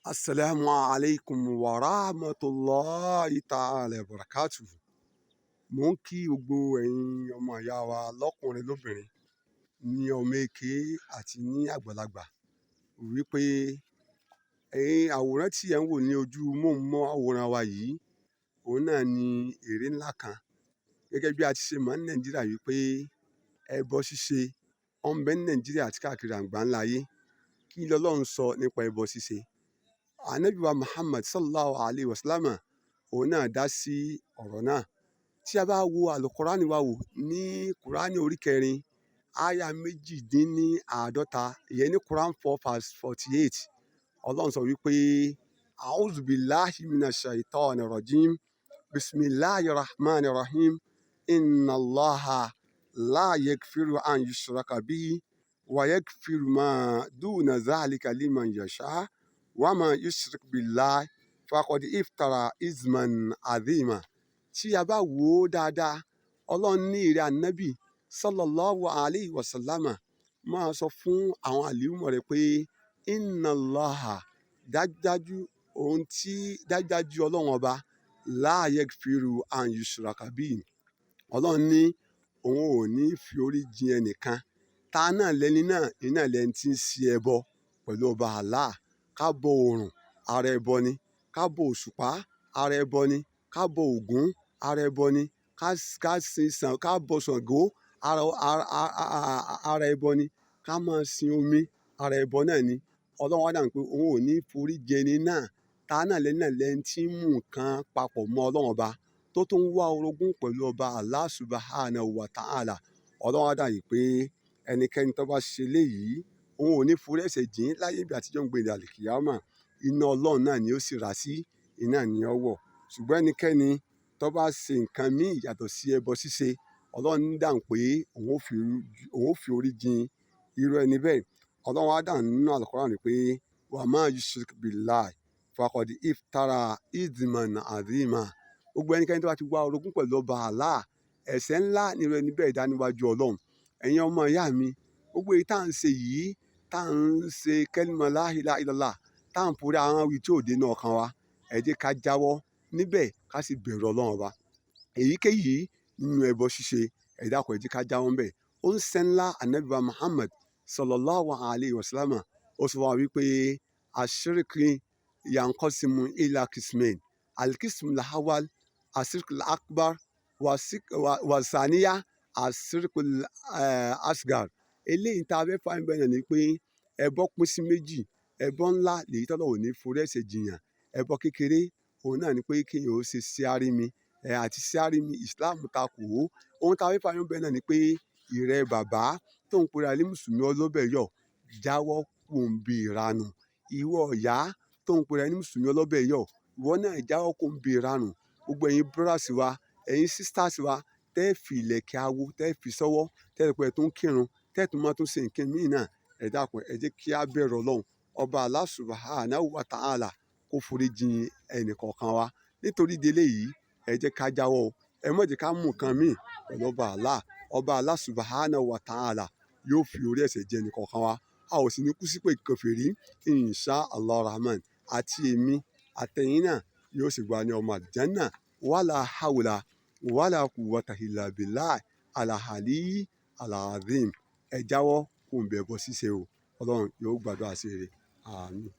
Assalamu alaikum wa rahmatulahi ta'ala wa barakatuhu. Mò ń kí gbogbo ẹ̀yin ọmọ ìyá wa lọ́kùnrin lóbìnrin, ní ọmọ èké àti ní àgbàlagbà, wípé ẹ̀yin àwòrán tí ẹ̀ ń wò ní ojú móhùnmáwòrán wa yìí, òun náà ni ère ńlá kan. Gẹ́gẹ́ bí a ti ṣe mọ̀ ní Nàìjíríà wípé ẹbọ ṣíṣe ó ń bẹ ní Nàìjíríà àti káàkiri àgbáńlá ayé. Kí l'Ọlọ́run sọ nípa ẹbọ ṣíṣe? Ànábì wa Muhammad sallallahu alayhi wa sallam, òun náà dá sí ọ̀rọ̀ náà. Tí a bá wo àlùkùránì wa wò ní Kùránì orí kẹrin, áyà 48, ìyẹn ní Quran 4 verse 48, Ọlọ́run sọ wípé: A'udhu billahi minash shaitani rajim, bisimilahi rahman rahim, inna Allaha la yaghfiru an yushraka bihi wa yaghfiru ma duna dhalika liman yasha wa man yushrik billahi faqad iftara isman azima. Tí a bá wò ó dáadáa, Ọlọ́run ní ìrẹ Ànábì sallallahu alayhi wa sallama, máa sọ fún àwọn àlìúmọ̀ rẹ̀ pé inna Allaha, dájúdájú, ohun tí dájúdájú Ọlọ́run Ọba, la yaghfiru an yushraka bihi, Ọlọ́run ní òun ò ní fi orí jin ẹnìkan. Ta náà lẹni náà? Iná lẹni tí ń ṣe ẹbọ pẹ̀lú Ọba Allah. Ká bọ oòrùn, ara ẹbọ ni. Ká bọ òṣùpá, ara ẹbọ ni. Ká bọ Ògún, ara ẹbọ ni. Ká sin sàn, ká bọ Ṣàngó, ara ẹbọ ni. Ká máa sin omi, ara ẹbọ náà ni. Ọlọ́run wá dáhùn pé òun ò ní forí jin ẹni náà. Ta náà lẹni náà? Lẹni tí ń mú nǹkan papọ̀ mọ́ Ọlọ́run Ọba, tó tún wá orogún pẹ̀lú Ọba Allah subhanahu wa ta'ala. Ọlọ́run wá dáhùn pé ẹnikẹ́ni tó bá ṣe léyìí, òun ò ní forí ẹ̀ṣẹ̀ jìn láyé bí àtijọ́ ń gbé àlìkìyámà. Iná Ọlọ́run náà ni ó sì rà sí, iná ni ó wọ̀. Ṣùgbọ́n ẹnikẹ́ni tó bá ṣe nǹkan míì yàtọ̀ sí ẹbọ ṣíṣe, Ọlọ́run dáhùn pé òun ó fi orí jìn irú ẹni bẹ́ẹ̀. Ọlọ́run á dáhùn nínú Al-Qur'an pé wa ma yushrik billahi faqad iftara ithman azima. Gbogbo ẹnikẹ́ni tó bá ti wá orogún pẹ̀lú Ọba Allah, ẹ̀ṣẹ̀ ńlá ni irú ẹni bẹ́ẹ̀ dá níwájú Ọlọ́run. Ẹ̀yin ọmọ ìyá mi, gbogbo èyí tá à ń ṣe yìí, tá à ń ṣe kẹ́límà la ilaha illallah, tá à ń forí ahọ́n wí tí ò dé inú ọkàn wa, ẹ jẹ́ ká jáwọ́ níbẹ̀, ká sì bẹ̀rù Ọlọ́run Ọba. Èyíkéyìí nínú ẹbọ ṣíṣe, ẹ dákun, ẹ jẹ́ ká jáwọ́ ńbẹ̀. Ó ń ṣe ńlá Ànábì wa Muhammad sallallahu alayhi wa sallam, ó sọ fún wa wípé ashiriki yanqasimu ila qismain, alqismu al-awwal ashirku al-akbar wa saniya ashirku asgar. Eléyìí tá a fẹ́ fà níbẹ̀ náà ni pé ẹbọ pín sí méjì. Ẹbọ ńlá lèyí tọ́lọ́run ò ní forí ẹ̀ṣẹ̀ jìyàn. Ẹbọ kékeré, òun náà ni pé kéèyàn ó ṣe síárìmí ẹ àti síárìmí, Islam takò ó. Ohun tá a fẹ́ fà níbẹ̀ náà ni pé ìrẹ bàbá tó ń pera ní mùsùlùmí ọlọ́bẹ̀ yọ̀, jáwọ́ kúrò níbi ìranù. Ìwọ ìyá tó ń pera ní mùsùlùmí ọlọ́bẹ̀ yọ̀, ìwọ náà jáwọ́ kúrò níbi ìranù. Gbogbo ẹ̀yin brothers wa, ẹ̀yin sisters wa, tẹ́ fi ìlẹ̀kẹ̀ awo, tẹ́ fi sọ́wọ́, tẹ́ ẹ pé ẹ tún kírun, tẹ́ tún máa tún ṣe nǹkan míì náà, ẹ dákun, ẹ jẹ́ kí á bẹ̀rù Ọlọ́run Ọba Allah subhanahu wa ta'ala, kó forí jìn ẹnì kọ̀ọ̀kan wa. Nítorí ìdí eléyìí, ẹ jẹ́ ká jáwọ́ o. Ẹ má jẹ́ ká mú nǹkan míì pẹ̀lú Ọba Allah. Ọba Allah subhanahu wa ta'ala yóò fi orí ẹ̀ṣẹ̀ jẹ ẹnì kọ̀ọ̀kan wa, a ò sì ní kú sípò kèfèrí, insha Allah rahman. Àti èmi àtẹ̀yin náà, yóò sì gba ní ọmọ àlùjánnà. Wala hawla wala quwwata illa billah alahali alazim. Ẹ jáwọ́ kó ń bẹ ẹbọ ṣíṣe o. Ọlọ́run yóò gbàdúrà sí rere. Àmín.